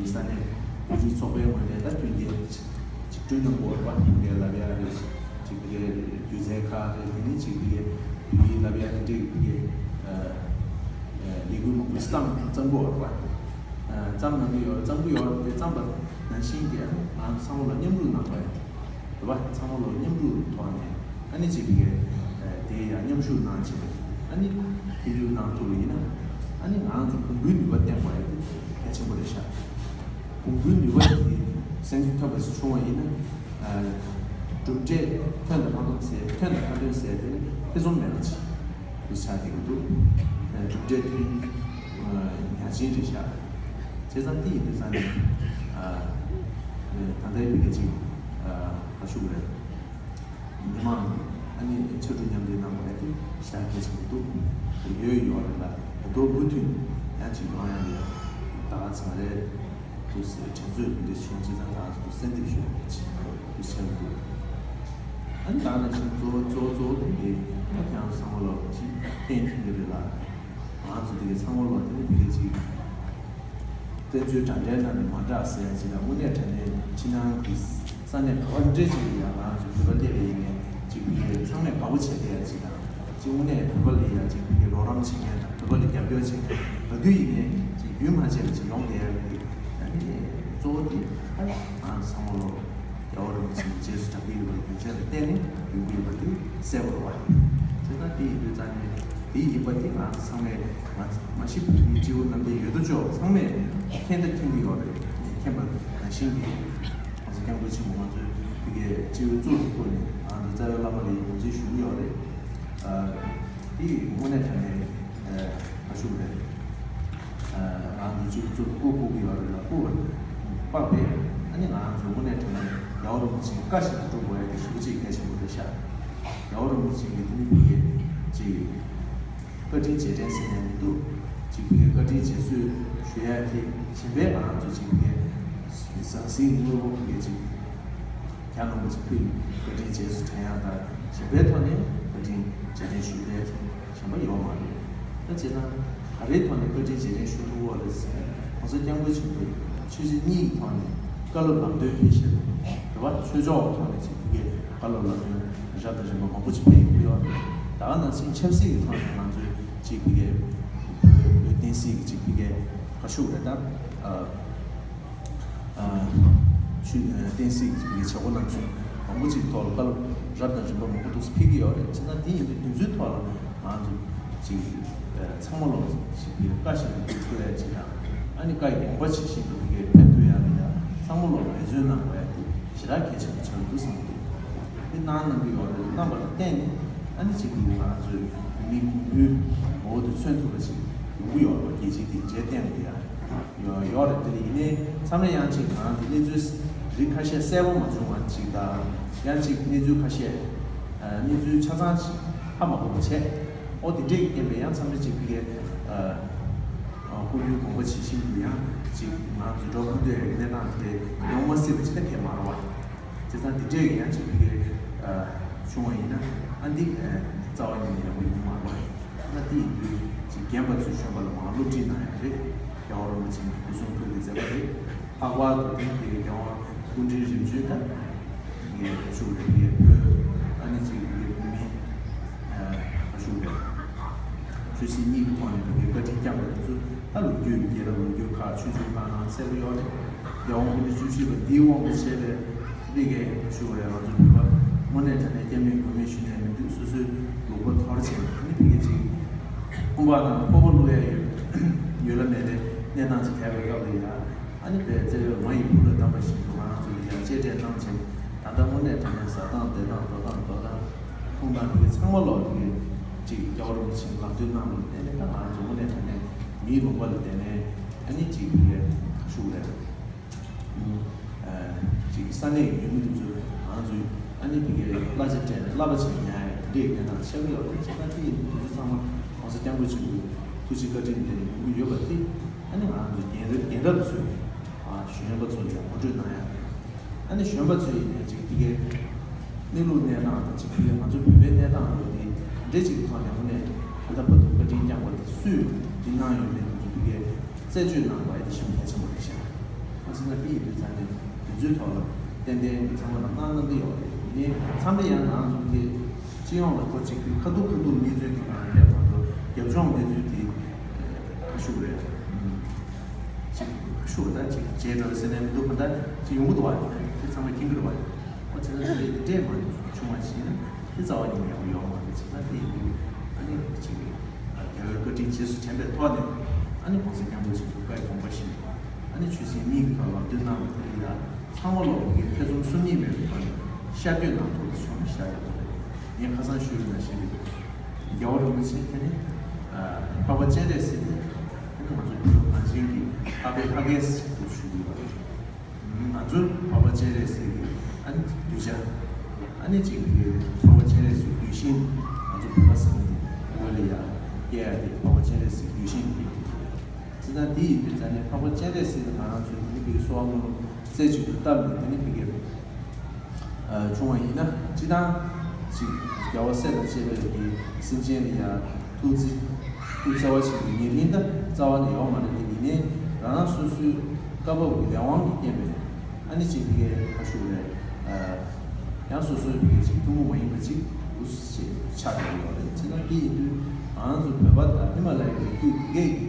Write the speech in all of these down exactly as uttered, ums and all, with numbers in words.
ས་གནས་བོད་རིགས་ཚོགས་པའི་ངོས་ནས་ད་མཐུན་རྐྱེན་ཆིག་སྒྲིལ་གནང་དགོས་པ། ཐུགས་རྗེ་ལབ་ཡ་རེད། ཅིག་ཕ་གིའི་སྒྱུ་རྩལ་ཁག་རེད། དེ་ནས་ཅིག་ཕ་གིའི་བོད་ཡིག་ལབ་ཡ་དེ་འདྲའི་ཕ་གིའི་ལས་འགུལ་མང་པོ་ཞིག་བརྩམས་བརྩམས་དགོས་པ། བརྩམས་གནང་གི་ཡོད། བརྩམས་ཀྱི་ཡོད་རེད། བརྩམས་པ་ནང་བཞིན་གྱི་ང་ཚང་མ་ལ་མཉམ་རུབ་གནང་དགོས་ཡ། རེད་པ། ཚང་མ་ལོ་མཉམ་རུབ་ཐོག་ནས་ཨ་ནི་ཅིག་གི་དེ་ཡང་མཉམ་ཞུགས་གནང་བྱས། ཨ་ནི་མཐུན་འགྱུར་གནང་ཐུབ་པ་ཡིན་ན། ཨ་ནི་ང་ཚོ་གོང་བུའི་ནུས་པ་བསྟན་པ་ཡིན་དེ་གལ་ཆེན་པོ་རེད་ཤག་གོང་བུའི་ནུས་པ་དེ་སེམས་ཐོན་པ་ཞིག་བྱུང་བ་ཡིན་ན། གྲུབ་འབྲས་ཐོན་དང་མ་ཐོན་ཟེར། ཐོན་དང་མ་ཐོན་ཟེར་དེ་ནི་ཐེ་ཚོམ་མེད་པ་ཅིག་དེ་ཆགས་ཀྱི་འདུག་གྲུབ་འབྲས་ཐོན་ཡག་ཅན་རེད་ཤག་བྱས་ཙང་དེ་ཡིན་དུས་ཙང་ནས་ད་ལྟའི་བོད་སྐད་ཅིག་ག་ཞུ་དགོས་རེད། མི་མང་ཨ་ནི་ཕྱར་གྲུ་མཉམ་འདེགས་གནང་དགོས་ཡ་དེ་ཞེ་དྲག་གལ་ཆེན་པོ་འདུག་ཡོད་ཡོད་རེད་ལ། ད་དུང་མུ་མཐུད་ཡང་ཅིག་ཡོང་ཡ་ཡོད། ད་ག་ཚང་རེད། དུ་སེ་དྲན་ཚོད་འདི་འདྲ་བྱུང་ཅི་ཙང་ད་དུ་གསལ་འདེབས་ཞུ་ཅི་དུ་བྱས་འདུག་ཨ་ནི་ད་ནང་བཞིན་གཙོ་བོ་གཙོ་བོ་གཙོ་བོ་དེ་འདི་ད་ཁྱེད་རང་ཚང་མ་ལོ་ཅིག་གཏན་ཐིག་འདི་རེད་ལ། ང་ཚོ་དེ་གའི་ཚང་མ་ལོ་དེ་ནི་དེ་གའི་ཅིག་བཙན་བྱོལ་དྲ་འབྲེལ་ནང་ནས་མ་གྲགས་ཟེར་ཡ་ཅིག་དང་། དངོས་གནས་དྲང་གནས་ཕྱི་ནང་གི་ས་གནས་ག་བ་འདྲ་ཅིག་ལ་ཡང་ང་ཚོ་བོད་པ་སླེབས་པ་ཡིན་ནའི་ཅིག་བོད་པའི་ཚང་མས་དགའ་པོ་བྱས་བསྡད་ཡ་ཅིག་དང་། ཅིག་དངོས་གནས་བོད་པ་ལ་ཡང་ཅིག་བོད་པའི་རོགས་རམ་བྱེད་མཁན་དང་། བོད་པ་ལ་རྒྱབ་སྐྱོར་བྱེད་མཁན་ག་དུས་ཡིན་ནའི་ཅིག་རྒྱུན་མ་ཆད་པ་ཅིག་ཡོང་བསྡད་ཡ་གི་ཨ་ནི་གཙོ་བོ་དེ་ང་ཚོ་ཚང་མ་ལོ། རྒྱལ་བ་རིན་པོ་ཆེ་རྗེས་སུ་འབྲང་གི་ཡོད་པའི་རྒྱུ་མཚན་ལ་བརྟེན་ནས་ཡོང་གི་ཡོད་པ་དེ་གསལ་པོ་རེད་པ། བྱས་ཙང་དེ་ཡིན་དུས་ཙང་ནས་དེ་ཡིན་པ་དེ་ང་ཚོ་ཚང་མས། ང་ཚོ་མ་གཞི་བོད་མིའི་སྤྱི་བོ་གནམ་བསྟན་ཡོད་དོ་ཅོག་ཚང་མས་མཁྱེན་ད་མཁྱེན་གྱི་ཡོད་རེད། མཁྱེན་པ་ནང་བཞིན་གྱི་ང་ཚོ་སྐྱབས་མགོན་ཆེན་པོ་ང་ཚོའི་བོད་ཀྱི་སྤྱི་བོའི་གཙུག་ཏུ་བཀུར་ནས་ང་ཚོ་རྩ་བའི་བླ་མ་ལ་ཡང་ངོས་འཛིན་ཞུ་གི་ཡོད་རེད། དེ་དངོས་གནས་དྲང་གནས་ཨ་ཞུ་གི་རེད། ང་ཚོ་སྤྱི་བོའི་གཙུག་ཏུ་སྐུ་བཀུར་གྱི་ཡོད་རེད་ལ། སྐུ་བ་དཔག་པས་ཨ་ནི་ང་ཚོ་དངོས་གནས་དྲང་གནས་རྒྱལ་བ་རིན་པོ་ཆེའི་བཀའ་བཞིན་དུ་སྒྲུབ་དགོས་ཡ་དེ་ཞེ་པོ་ཅིག་གལ་ཆེན་པོ་རེད་ཤག་རྒྱལ་བ་རིན་པོ་ཆེ་གིས་དེ་ནི་བོད་ཀྱི་ཅིག་བཀའ་དྲིན་རྗེས་དྲན་ཟེར་ནས་མི་འདུག་ཅིག་བོད་ཀྱི་བཀའ་དྲིན་རྗེས་གཟོ་ཞུ་ཡ་དེ་གཞན་པའི་ང་ཚོ་ཅིག་བོད་ཀྱི་ཟང་ཟིང་དངོས་པོ་བོད་ཀྱི་ཅིག་རྒྱ་ནོར་བུ་ཅིག་ཕུལ་ནས་བཀའ་དྲིན་རྗེས་སུ་དྲན་ཡག་དང་། གཞན་པའི་ཐོག་ནས་བཀའ་དྲིན་རྗེས་དྲན་ཞུ་མཁན་གཞན་པ་ཡོད་མ་རེད། ད་བྱས་ཙང་ག་རེའི་ཐོག་ནས་བཀའ་དྲིན་རྗེས་དྲན་ཞུ་ཐུབ་ཀྱི་ཡོད་རེད་ཟེར་ན། ༸གོང་ས་༸སྐྱབས་མགོན་ཆེན་པོས་ཆོས་སྲིད་གཉིས་ཀྱི་ཐོག་ནས་བཀའ་སློབ་ལམ་སྟོན་ཕུལ་བཞིན་པ་རེད་པ། ཆོས་ཕྱོགས་ཀྱི་ཐོག་ནས་ཅིག་བོད་ཀྱི་བཀའ་སློབ་ལམ་སྟོན་རབ་དང་རིམ་པ་མང་པོ་ཅིག་ཕུལ་ཡོང་གི་ཡོད་རེད། ད་ག་ནང་བཞིན་ཆབ་སྲིད་ཀྱི་ཐོག་ནས་ང་ཚོས་ཅིག་བོད་ཀྱི་བོད་བསྟན་སྲིད་ཀྱི་ཅིག་བོད་ཀྱི་ག་ཞུ་དགོས་རེད་ད། ཆོས་བསྟན་སྲིད་ཀྱི་བྱ་བ་རྣམ་གསུམ་མང་པོ་ཅིག་ཐོག་ལ་བཀའ་སློབ་རབ་དང་རིམ་པ་མང་པོ་འདུག་སེ་ཕུལ་གྱི་ཡོད་རེད། བྱས་ཙང་དེ་ཡིན་དུས་དེ་ཚོའི་ཐོག་ལ་ང་ཚོ་ཅིག་ཚང་མ་ལོ་ཅིག་བཀའ་བཞིན་དུ་སྒྲུབ་ཐུབ་ཡ་ཅིག་དང་། ཨ་ནི་བཀའ་ཡི་དགོངས་པ་ཇི་བཞིན་དུ་བོད་སྐད་ཕེབས་ཐུབ་ཡ་ལ་ཡ་ཚང་མ་ལོ་འབད་བརྩོན་གནང་དགོས་ཡ་དེ་ཞེ་དྲག་གལ་ཆེན་པོ་ཆགས་འདུག་བསམ་འདུག་དེ་གནང་གནང་གི་ཡོད་རེད། གནང་བ་ལ་བརྟེན་ནས་ཨ་ནི་ཅིག་ང་ཚོའི་བོད་མིའི་གོང་བུའི་ངོ་བོ་དེ་མཚོན་ཐུབ་པ་ཅིག་ཡོང་གི་ཡོད་རེད་པ། རྒྱལ་སྤྱིའི་སྡིངས་ཆའི་སྟེང་དུ་ཡ། ཡོད་ཡོད་རེད། དེ་ལ་ཡིན་ནའི་མཚམས་རེ་ཡང་ཅིག་ང་ཚོ་གནས་ཚུལ་རིགས་ཁ་ཤས་གསལ་པོ་མ་བྱུང་བ་ཅིག་དང་། ཡང་ཅིག་གནས་ཚུལ་ཁ་ཤས་གནས་ཚུལ་ཆ་ཚང་ཅིག་ཧ་མ་གོ་བ་བྱས། ཨོ་དེ་འདྲས་ཀྱི་རྐྱེན་པས་ཡང་མཚམས་རེ་ཅིག་ཕ་གིའི་སྐུ་མདུན་དགོངས་པ་ཇི་བཞིན་དུ་ཡང་ཅིག་ང་ཚོ་འགྲོ་མ་ཐུབ་པའི་གནས་སྟངས་དེ་འདྲས་ཡོང་མ་སྲིད་པ་ཅིག་ད་གལ་མ་རེད་པ། བྱས་ཙང་འདི་འདྲས་ཀྱི་ཡང་ཅིག་ཕ་གིའི་བྱུང་བ་ཡིན་ན། ཨ་འདི་རྩ་བ་ཉིད་ནས་ཡག་པོ་ཡོང་མ་རེད། ཨ་འདི་ཡིན་དུས་ཅིག་རྒན་པ་ཚོས་གཞོན་པ་ལ་མར་སློབ་ཁྲིད་གནང་ཡག་རེད། རྒྱལ་བ་རིན་པོ་ཆེ་གི་སྐུ་གསུང་ཐུགས་ཀྱི་མཛད་པ་རེད། ལྷག་པར་དུ་དེ་ནི་དེ་གའི་རྒྱལ་དབང་སྐུ་ཕྲེང་རིམ་བྱོན་དང་ངས་ཞུ་རེད། ངས་བོད་ཨ་ནི་ཅིག་ངས་བོད་མི་ཨ་ཞུ་རེད། ཆོས་སྲིད་གཉིས་ཀྱི་ཐོག་ནས་དེ་གའི་བཀའ་དྲིན་བསྐྱངས་པ་དེ་ཚོ་ད་ལོ་རྒྱུས་རྒྱལ་རབས་ལོ་རྒྱུས་ཁག་ཆོས་འབྱུང་ཁག་ནང་གསལ་པོ་ཡོད་རེད། རྒྱལ་དབང་སྐུ་ཕྲེང་བཅུ་བཞི་པ་འདིའི་དབང་དུ་བྱས་པའི་དེ་གའི་ཞུ་བ་རེད། ང་ཚོ་བོད་པ་དངོས་གནས་དྲང་གནས་སྐྱབས་མེད་མགོན་མེད་ཞུ་ནས་མི་འདུག་སོ་སོའི་ལུང་པ་དོར་བྱས་ནས་ཨ་ནི་ཕ་གི་ཅིག་དཔུང་པ་དང་ཕོར་པ་བླུག་ཡ་ཡོད་ཡོད་ལ་མེད་ལ་གནས་སྟངས་ཅིག་ག་པའི་སྐབས་ལ་ཡ། ཨ་ནི་བོད་བཙན་བྱོལ་མ་ཡི་བུ་ལ་གདམས་པ་བཞིན་དུ་ང་རང་ཚོ་ལ་ཡང་གཅེས་སྤྲས་གནང་བྱས། ད་ལྟ་དངོས་གནས་དྲང་གནས་ཟ་སྟངས་བསྡད་སྟངས་འགྲོ་སྟངས་འགྲོ་སྟངས་མཐོང་སྟངས་དེ་གའི་ཚང་མ་ལོག་དེ་གའི་ཅིག་རྒྱལ་བ་རིན་པོ་ཆེས་ལམ་སྟོན་གནང་བ་ལ་བརྟེན་ནས། ད་ང་རང་ཚོ་དངོས་གནས་དྲང་གནས་མིའི་ལུང་པ་ལ་བརྟེན་ནས་ཨ་ནི་ཅིག་དེ་གའི་ག་ཞུ་དགོས་རེད། ཅིག་ས་གནས་ཀྱི་ཡུལ་མི་དེ་ཚོས་ང་ཚོའི་ཨ་ནི་དེ་གའི་གླ་ཆ་སྤྲད་ནས་གླ་པ་བྱེད་ཉན་ཡ་དེ་འདྲའི་གནས་སྟངས་ཆགས་ཀྱི་ཡོད་རེད། བྱས་ཙང་དེ་ཡིན་དུས་དེ་ཚོ་ཚང་མ་༸གོང་ས་༸སྐྱབས་མགོན་ཆེན་པོའི་ཐུགས་རྗེ་བཀའ་དྲིན་དེ་ནས་ཡོང་གི་ཡོད་པ་དེ། ཨ་ནི་ང་རང་ཚོའི་རྒན་རབས་རྒན་རབས་ཚོས་ཨ་གཞོན་པ་ཚོ་ལ་ཡང་ངོ་སྤྲོད་གནང་ཡ། ཨ་ནི་གཞོན་པ་ཚོས་ཡིན་ནའི་ཅིག་དེ་གའི་གནས་ལུགས་གནས་སྟངས་དང་། ཅིག་དེ་གའི་ང་ཚོ་བོད་པའི་གནས་སྟངས་ལོ་དེ་ག་འདྲས་ཅིག་གི་ཐོག་ནས་དངོས་གནས་ད་ལྟ་བར་དུ་བཀའ་དྲིན་བསྐྱངས་པ་དེ་སུས་དེ་གནང་ཡོད་མེད་དེ་ཚོ་དེ་གའི་རྩད་གཅོད་གནང་དགོས་ཡ་དེ་ཞེ་པོ་གལ་ཆེན་པོ་རེད་ཤག་ཁོ་ཚོ་ན་དེ་ཡིན་དུས་ཙང་ནས་དེ་ཚོའི་ཐོག་ལ་ཏན་ཏན་གྱི་ཚང་མ་ལ་གནང་གནང་གི་ཡོད་རེད། ཡིན་ནའི་མཚམས་རེ་ཡང་ང་ཚོ་དེ་སྤྱི་ཡོངས་ལ་ཁོ་གཅིག་པུའི་ཁ་ཐུག་ཁ་ཐུག་མི་ཚོའི་གི་ནང་ཕེབས་མ་གཏོགས་རྒྱབ་ལྗོངས་གནས་ཚུལ་དེ་ཁ་ཤུགས་རེད། གཅིག་ཁ་ཤུགས་ད་གཅིག་བྱས་འགྲོ་ཟེར་ནས་མི་འདུག་ག་ད་གཅིག་ཡོང་གི་འདུག་བ། དེ་ཚང་མ་མཁྱེན་གི་རེད་བ། ཨོ་བྱས་ན་དེ་འདྲས་མ་བྱུང་བ་ཞིག་ན་དེ་རྩ་བ་ཉིད་ནས་ཡག་པོ་ཡོད་མ་རེད། བྱས་ན་དེ་ཡིན་དུས་ཨ་ནི་གཅིག་རྒྱལ་བའི་བཀའ་དྲིན་རྗེས་སུ་དྲན་པའི་ཐོག་ནས་ཨ་ནི་༸གོང་ས་༸སྐྱབས་མགོན་ཆེན་པོའི་བཀའ་ཡི་དགོངས་པ་བཞིན་ཨ་ནི་ཆོས་སྲིད་གཉིས་ཀྱི་ཐོག་ལམ་སྟོན་གནང་བ་དེ་ཡིན་ལ་ཚང་མ་ལོག་གི་ཐེ་ཚོམ་སུམ་གཉིས་མེད་པའི་ཐོག་ནས་ཤར་བསྐྱོད་གནང་ཐུབ་པ་བྱུང་ན་ཤར་ཡག་པོ་རེད། ངས་ཁ་སང་ཞུས་པ་ནང་བཞིན་རེད། རྒྱལ་བ་རིན་པོ་ཆེ་དེ་ནི་འཕགས་པ་སྤྱན་རས་གཟིགས་དེ་ང་ཚོ་བོད་གངས་ཅན་གྱི་འཕགས་པའི་ལྷ་སྐལ་ཞིག་ཏུ་ཞུ་དགོས་པ་རེད། ང་ཚོ་འཕགས་པ་སྤྱན་རས་གཟིགས་ཀྱི་ཨ་ནི་གདུལ་བྱ་ཨ་ནི་གཅིག་གི་འཕགས་པ་སྤྱན་རས་གཟིགས་གདུལ་ཞིང་ང་ཚོ་བོད་པ་ཟེར་ནས་ངོས་ལ་ཡ་སྐྱེ་ཡ་དེ་འཕགས་པ་སྤྱན་རས་གཟིགས་གདུལ་ཞིང་གི་ཅི་ད་དེ་ཡིན་དུས་ཙང་ནས་འཕགས་པ་སྤྱན་རས་གཟིགས་ལ་ང་རང་ཚོས་དེ་ནི་གི་གསོལ་བ་སྨོན་ལམ་རྩེ་གཅིག་ཏུ་བཏབ་ནས་དེ་ནི་གི་གི་བྱུང་བ་ཡིན་ན་སྤྱི་བཏང་ཅིག་རྒྱལ་བ་སྲས་དང་བཅས་པའི་གི་སེམས་ཅན་ལ་ཡ་ཐུགས་རྗེ་ཐུགས་བརྩེ་བ་ཆེན་པོའི་ཉེར་ལེན་ད་རྩ་བ་ནས་ཡོད་མ་རེད། དེ་ཡིན་ནའི་རང་རང་སོ་སོའི་བཀའ་བབས་ཀྱི་ལས་དབང་གི་རྐྱེན་པས་ཨ་ནི་ཅིག་དེ་གའི་ཁ་ཤུགས་རེད། ཡང་སོ་སོའི་དེ་གའི་ཅིག་ཐུན་མོང་མ་ཡིན་པ་ཅིག་འུ་ཆེ་ཆགས་བསྡད་ཡོད་རེད། བྱས་ན་དེ་ཡིན་དུས་ང་རང་ཚོ་བོད་པ་དང་ཧི་མ་ལ་ཡའི་རི་རྒྱུད་དེ་གའི་གི་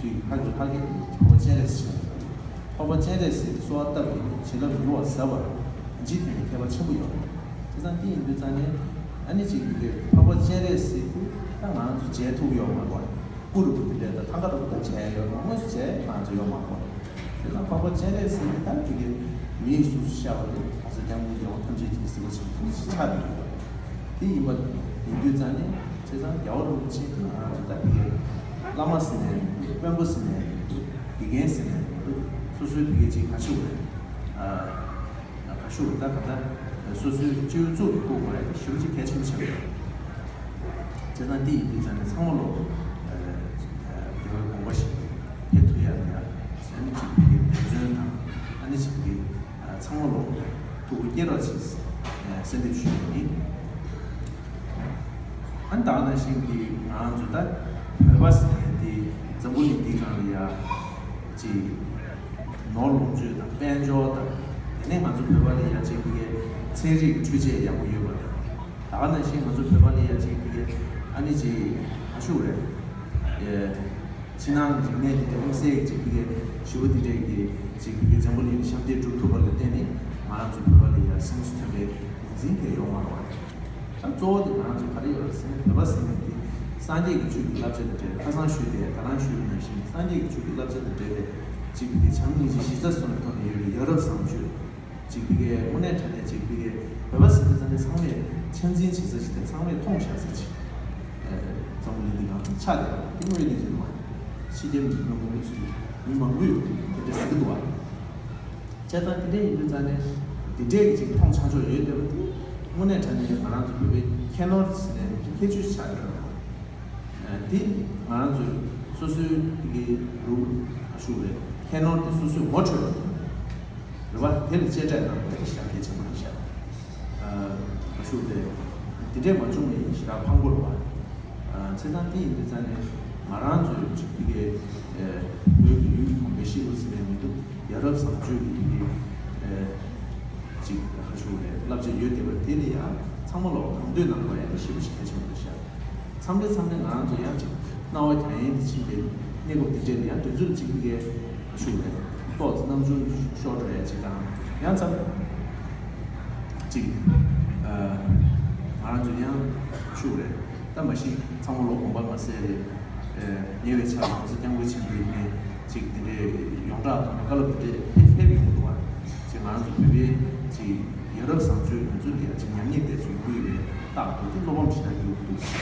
ཅིག་ཧ་གི་ཧ་གི་ཁོ་ཅན་རེད་ཟེར། འཕགས་པ་སྤྱན་རས་གཟིགས་ཀྱི་གསོལ་བ་བཏབ་ཡོད་པའི་བྱིན་རླབས་མྱུར་བར་ཟབ་པར་ཇི་ཐད་ནས་ཁྱད་པར་ཆེན་པོ་ཡོད་རེད། བྱས་ཙང་དེ་ཡིན་དུས་ཙང་ནས་ཨ་ནི་ཅིག་ཡིན་པའི་འཕགས་པ་སྤྱན་རས་གཟིགས་ཀྱི་ད་ང་ཚོ་མཇལ་ཐུབ་ཡོད་མ་རེད་བ། སྐུ་རུ་དེ་འདྲའི་ད་ཐང་ག་རུ་ད་མཇལ་ཡོད་མང་པོ་ཞིག་མཇལ་ང་ཚོ་ཡོད་མ་རེད་བ། དེ་ལ་འཕགས་པ་སྤྱན་རས་གཟིགས་ཀྱི་ད་དེ་གའི་མིའི་གཟུགས་སུ་ཤར་བ་དེ་གོང་ས་སྐྱབས་མགོན་རྒྱལ་དབང་ཐམས་ཅད་མཁྱེན་གཟིགས་པ་ཆེན་པོ་ཐུགས་རྗེ་ཆེ་ཆགས་བསྡད་ཡོད་པ་རེད། དེ་ཡིན་པ་ཡིན་དུས་ཙང་ནས་བྱས་ཙང་རྒྱལ་བ་རིན་པོ་ཆེ་ང་རང་ཚོ་ད་དེ་གའི་བླ་མ་ཟེར་ནས་མི་འདུག་དཔོན་པོ་ཟེར་ནས་མི་འདུག་དགེ་རྒན་ཟེར་ནས་མི་འདུག་སོ་སོའི་དེ་གའི་ཅིག་ག་ཤུགས་རེད། ཨ་ག་ཤུགས་རེད། ད་ག་ད་སོ་སོའི་སྤྱི་བོའི་གཙུག་ཏུ་བཀུག་དགོས་ཡ་དེ་ཞེ་པོ་ཅིག་གལ་ཆེན་པོ་ཆགས་ཡོད། བྱས་ཙང་དེ་ཡིན་དུས་ཙང་ནས་ཚང་མ་ལོག་རྒྱལ་བའི་དགོངས་པ་བཞིན་ཕེབས་ཐུབ་ཡ་ལ་ཡ་ཟེར་ནས་ཅིག་དེ་གའི་འབད་བརྩོན་དང་ཨ་ནི་ཅིག་དེ་ཚང་མ་ལོག་ཐུགས་ཁུར་བསྐྱེད་རོགས་བྱེད་གསལ་འདེབས་ཞུ་ཡ་ཡིན། ཨ་ནི་ད་ག་ནང་བཞིན་གྱི་ང་ཚོ་ད་བོད་པ་ཟེར་ནས་དེ་འཛམ་བུ་གླིང་འདིའི་སྒང་ལ་ཡ་ཅིག་ནོར་ལོངས་སྤྱོད་དང་དཔལ་འབྱོར་དང་དེ་ནས་ང་ཚོ་བོད་པ་ལ་ཡ་ཅིག་དེ་གའི་ཚན་རིག་གི་འཕྲུལ་ཆས་ཡག་པོ་ཡོད་པ་དང་ད་ག་ནང་བཞིན་ང་ཚོ་བོད་པ་ལ་ཡ་ཅིག་དེ་གའི་ཨ་ནི་ཅིག་ག་ཤུགས་རེད། ཕྱི་ནང་གི་རིག་གནས་དེ་འདྲ་དམིགས་བསལ་གྱི་ཅིག་ཕ་གི་ཞི་བ་དེ་འདྲས་ཀྱི་ཅིག་ཕ་གི་འཛམ་བུ་གླིང་གི་ཤམ་སྟེགས་གྲུབ་ཐུབ་པ་ལ་བརྟེན་ནས་ང་རང་ཚོ་བོད་པ་ལ་ཡ་སེམས་སུ་ཐོན་པའི་ངོས་འཛིན་དེ་ཡོང་བ་རེད། ད་གཙོ་བོ་དེ་ང་རང་ཚོ་ག་རེ་ཡོད་རེད་ཟེར་ན་བོད་པ་ཟེར་མཁན་དེ་སངས་རྒྱས་ཀྱི་ཆོས་ཀྱི་བསླབ་བྱ་དང་འབྲེལ་ཁ་སང་ཞུས་ཏེ་ད་རང་ཞུས་པ་ནང་བཞིན་སངས་རྒྱས་ཀྱི་ཆོས་ཀྱི་བསླབ་བྱ་དང་འབྲེལ་བའི་ཅིག་ཕ་གི་བྱམས་སྙིང་རྗེ་གཞི་རྩ་བཟུང་བའི་ཐོག་ནས་ཡོད་པའི་ཡ་རབས་བཟང་སྤྱོད། ཅིག་ཕ་གིའི་དངོས་གནས་དྲང་གནས་ཅིག་ཕ་གིའི་བོད་པ་ཟེར་དུས་ཙམ་ནས་ཚང་མས་ཆ་འཛིན་བྱེད་ས་ཅིག་དང་ཚང་མས་མཐོང་བཞག་ས་ཅིག་འཛམ་བུ་གླིང་འདི་སྒང་ཆགས་བསྡད་པ་དེ་དངོས་གནས་ཅིག་རེད་བ། ཕྱི་རྒྱལ་མི་མང་པོ་ཚོས་མི་མང་པོས་དེ་འདྲ་ཟེར་གྱི་འདུག་བ། བྱས་ཙང་དེ་འདྲ་ཡིན་དུས་ཙམ་ནས་དེ་འདྲས་ཀྱི་ཅིག་མཐོང་ཆ་འཇོག་ཡོད་བསྡད་པ་དེ་དངོས་གནས་དྲང་གནས་ང་རང་ཚོ་བོད་པའི་ཁྱད་ནོར་ཟེར་ནས་ཁྱད་ཆོས་ཆགས་བསྡད་པ་རེད་བ། དེ་ང་རང་ཚོའི་སོ་སོའི་དེ་གའི་ལུགས་ཁ་ཤུགས་རེད། ཁྱད་ནོར་དེ་སོ་སོས་ངོ་འཕྲོད་པ་དེ་རེད་བ། དེ་ལ་གཅེས་སྤྲས་གནང་དགོས་དེ་ཞེ་དྲག་གལ་ཆེན་པོ་རེད་ཤག་ཁ་ཤུགས་རེད། དེ་འདྲས་མ་བྱུང་བ་ཡིན་ཞེ་དྲག་ཕངས་པོ་རེད་བ། བྱས་ཙང་དེ་ཡིན་དུས་ཙང་ནས་ང་རང་ཚོའི་ཅིག་དེ་གའི་བོད་ཀྱི་ཡུལ་གོམས་པའི་ཤེས་ལུགས་ཟེར་ནས་མི་འདུག་ཡ་རབས་བཟང་སྤྱོད་ཀྱི་དེ་གའི་ཅིག་ཁ་ཤུགས་རེད་བསླབ་བྱ་ཡོད་བསྡད་པ་དེ་ལ་ཡང་ཚང་མ་ལོག་དང་དོད་གནང་དགོས་ཡ་དེ་ཞེ་པོ་ཞིག་གལ་ཆེན་པོ་རེད་ཤག་མཚམས་རེ་མཚམས་རེ་ང་རང་ཚོ་ཡང་ཅིག་སྣང་བ་གྱང་ཡན་དུ་ཕྱིན་པའི་གནས་སྐབས་དེ་འདྲས་ལ་ཡང་དུས་ཚོད་གཅིག་གི་ཁ་ཤུགས་རེད། ཏོག་ཙམ་རྣམ་འགྱུར་ཤོར་འགྲོ་ཡ་ཅིག་དང་ཡང་མཚམས་ཅིག་ང་རང་ཚོ་ཡང་ཁ་ཤུགས་རེད། ད་མ་གཞི་ཚང་མ་ལོ་གོང་པ་མ་ཟད་རེད། ཉེ་བའི་ཆར་༸གོང་ས་༸སྐྱབས་མགོན་ཆེན་པོ་ཡིན་ནའི་ཅིག་དེ་འདྲས་ཡོངས་གྲགས་ཐོག་ནས་བཀའ་སློབ་དེ་འདྲས་ཕེབས་ཡོང་གི་འདུག་བ། ཅིག་ང་རང་ཚོ་བོད་པའི་ཅིག་ཡ་རབས་བཟང་སྤྱོད་ཡོངས་རྫོགས་ལ་ཡང་ཅིག་ཉམས་ཉེས་དེ་ཚོ་ཡོང་གི་ཡོད་པའི་རྟགས་འདུག་དེ་བློ་ཕམ་ཞེ་དྲག་འགྱུར་གྱི་འདུག་བྱས་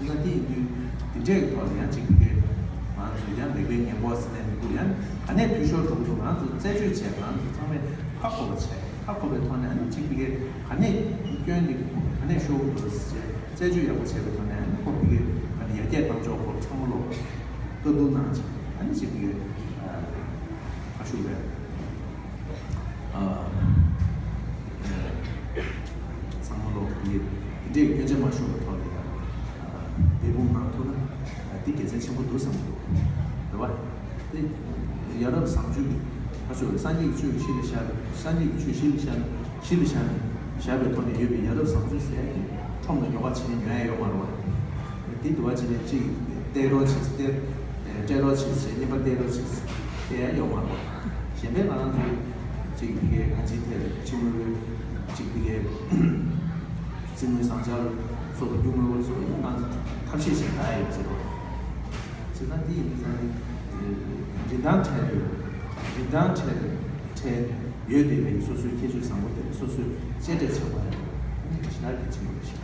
ན་དེ་ཡིན་དུས་དེ་འདྲས་ཀྱི་ཐོག་ལ་ཡང་ཅིག་ཕ་གིའི་ང་ཚོ་ཡང་ལེགས་པའི་ཉེས་འགོག་ཟེར་ནས་མི་འདུག་ཡང་ག་ནས་འཐུས་ཤོར་འགྲོ་གི་འདུག་ང་ཚོ་རྩད་གཅོད་བྱས། ང་ཚོ་ཚང་མས་ཧ་གོ་བ་བྱས། ཧ་གོ་བའི་ཐོག་ནས་ཨ་ནི་ཅིག་ཕ་གིའི་ག་ནས་སྐྱོན་འདི་ག་ནས་ཤོར་གི་འདུག་ཟེར་རྩད་གཅོད་ཡག་པོ་བྱས་པའི་ཐོག་ནས་ཨ་ནི་ཁོ་ཕ་གིའི་ག་ནས་ཡར་རྒྱས་གཏང་ཕྱོགས་སྐོར་ཚང་མ་ལོག་བཀའ་བསྡུར་གནང་ཅིག་ཨ་ནི་ཅིག་ཕ་གིའི་ཁ་ཤུགས་རེད། ཚང་མ་ལོག་གི་འདི་འདྲའི་སྐྱོན་ཆ་མ་ཤོར་བའི་ཐོག་ལ་ཡང་འབད་འབུངས་གནང་ཐུབ་ན་འདི་དགེ་མཚན་ཆེན་པོ་འདུག་བསམ་གྱི་འདུག་རེད་བ། དེ་ཡ་རབས་བཟང་སྤྱོད་ཀྱི་ ཁ་ཕྱོགས་ཀྱི་སངས་རྒྱས་ཀྱི་ཆོས་ཀྱི་གཞི་ལ་བཞག་པའི་སངས་རྒྱས་ཀྱི་ཆོས་གཞི་ལ་བཞག་ནས་གཞི་ལ་བཞག་ནས་བཞག་པའི་ཐོག་ནས་ཡོད་པའི་ཡ་རབས་བཟང་སྤྱོད་ཟེར་ཡ་དེ་ཁྲོམ་ལ་ཉོ་ག་བྱས་ནས་ཉོ་ཡ་ཡོད་མ་རེད་བ། དེ་འདུལ་བ་བྱས་ནས་གཅིག་གཏད་རོགས་བྱས་གཏད་སྤྲད་རོགས་བྱས་ཟེར་རྔན་པ་གཏད་རོགས་བྱས་གཏད་ཡ་ཡོད་མ་རེད་བ། གཞན་པའི་ང་རང་ཚོ་གཅིག་ཕ་གིའི་གང་ཅིའི་ཐད་ལ་ཕྱི་དངུལ་གཅིག་ཕ་གིའི་རྩིས་དངུལ་བཟང་ཆར་སོགས་པ་རྒྱུ་དངུལ་སོགས་ཡིན་ན་ང་ཚོ་ཐབས་ཤེས་བྱས་ན་ཡ་ཡོད་ཟེར་བ། བྱས་ཙང་འདི་ཡིན་དུས་ཙང་ནི་རིན་ཐང་ཁྲལ་ཡོད། རིན་ཐང་ཁྲལ་ཁྲལ་ཡོད་བསྡད་པའི་སོ་སོའི་ཁྱད་ཆོས་བཟང་པོ་དེ་སོ་སོས་གཅེས་སྤྲས་བྱེད་དགོས་ཡ་དེ་ཞེ་དྲག་གལ་ཆེན་པོ་རེད་ཤག